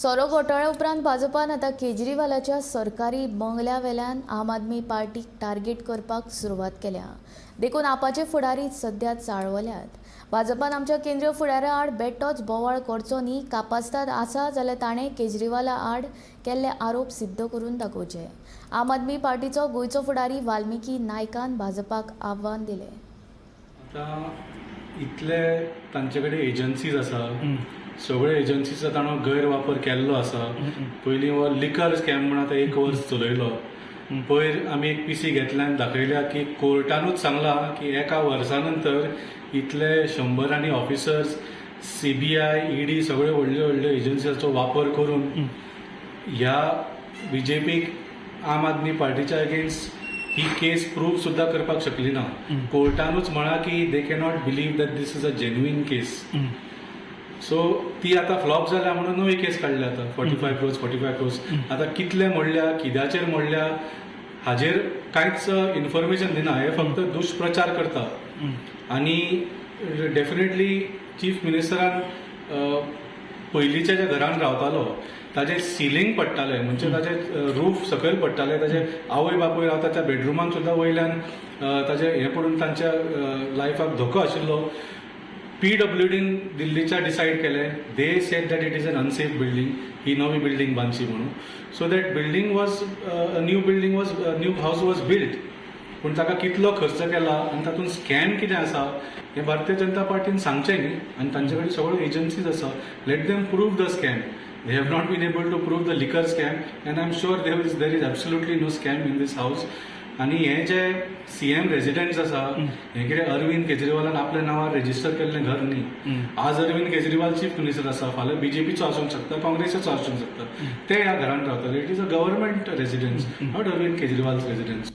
सोरो घोटाळ्या उपरांत भाजपान आतां केजरीवालाच्या सरकारी बंगल्या वेल्यान आम आदमी पार्टीक टार्गेट करपाक सुरवात केल्या. देखून आपाचे फुडारी सध्या चाळवल्यात. भाजपान आमच्या केंद्रीय फुडाऱ्या आड बेठोच बोवाळ करचो न्ही. कापास्ताद आसा जाल्यार ताणें केजरीवाला आड केल्ले आरोप सिद्ध करून दाखोवचे. आम आदमी पार्टीचो गोंयचो फुडारी वाल्मिकी नायकान भाजपाक आव्हान दिलें. आतां इतले तांचे कडेन एजन्सीज आसा, सगळे एजन्सीचो ताणो गैरवापर केल्लो आसा. पयलीं हो लिकर स्कॅम म्हूण आतां एक वर्स चलयलो. पयर आमी एक पीसी घेतल्यान दाखयल्या की कोर्टानूच सांगलां की एका वर्सा नंतर इतले शंबरांनी ऑफिसर्स, सीबीआय, ईडी, सगळे व्हडले व्हडले एजन्सीचो वापर करून ह्या बीजेपीक आम आदमी पार्टीच्या अगेन्स्ट ही केस प्रूव सुद्दां करपाक शकली ना. कोर्टानूच म्हळां की they cannot believe that this is a genuine case. So ती आतां फ्लॉप जाल्या म्हणून नवी केस काडल्या आतां 45 crores, 45 crores. आतां कितले मोडल्या, कित्याचेर मोडल्या, हाजेर कांयच इन्फॉर्मेशन दिना. हे फक्त दुष्प्रचार करता. आनी डेफिनेटली चीफ मिनिस्टरान पयलींच्या ज्या घरान रावतालो ताजें सिलींग पडटालें, म्हणजे ताजें रूफ सकयल पडटालें. ताजे आवय बापूय रावता त्या बेडरुमान सुद्दां वयल्यान ताजें हें पडून तांच्या लायफाक धोको आशिल्लो. पीडब्ल्यूडीन दिल्लीच्या डिसायड केलें, they said that it is an unsafe building, ही नवी बिल्डींग बांदची म्हणून. So that building was new building was new house was built. पूण ताका कितलो खर्च केला आनी तातूंत स्कॅम कितें आसा हें भारतीय जनता पार्टीन सांगचें न्ही. आनी तांचे कडेन सगळ्यो एजन्सीज आसा, let them prove the scam. They have not been able to prove the liquor scam and I am sure there is absolutely no scam in this house. आनी हे जे सीएम रेजिडन्स आसा, हें कितें अरविंद केजरीवालान आपल्या नांवार रेजिस्टर केल्लें घर न्ही. आज अरविंद केजरीवाल चीफ मिनिस्टर आसा, फाल्यां बीजेपीचो आसूंक शकता, काँग्रेसीचो आसूंक शकता. ते ह्या घरान रावतले. It is a government residence, not Arvind Kejriwal residence.